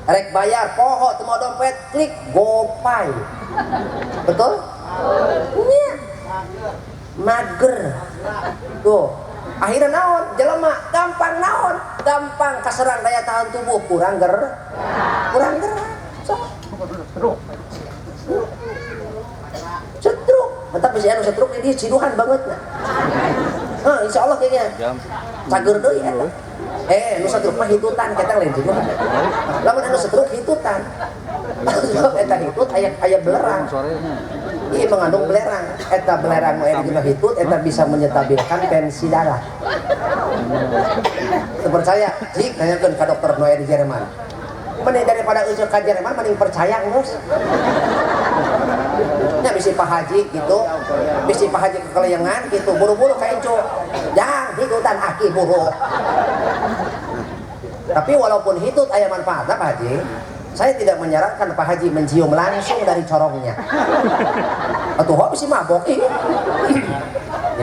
Rek bayar poho teu mawa dompet, klik GoPay. Betul? Nya. Mager. Tuh. Akhirnya naon? Jelema gampang naon? Gampang kaserang daya tahan tubuh kurang kurang gerak. Sok. Stroke. Mantap bisa anu stroke di ciduhan banget nah. Hah, insya Allah kayaknya. Jam. Cager deui eta. Eh, nu stroke mah hitutan, kita lain ciduhan. Lamun anu stroke hitutan. Sebab eta hitut aya aya belerang. Sorenya. Iya, mengandung belerang. Eta belerang nu aya di jero hitut eta bisa menyetabilkan tensi darah. Teu percaya, cik tanyakeun ka dokter nu aya di Jerman. Mending daripada euceuk ka Jerman mending percaya geus. Nya bisi Pak Haji gitu, bisi Pak Haji kekeleyengan gitu, buru-buru ka incu. Jang hitutan aki buru. Tapi walaupun hitut aya manfaatna, Pak Haji, saya tidak menyarankan Pak Haji mencium langsung dari corongnya. Atuh bisi mabok ih.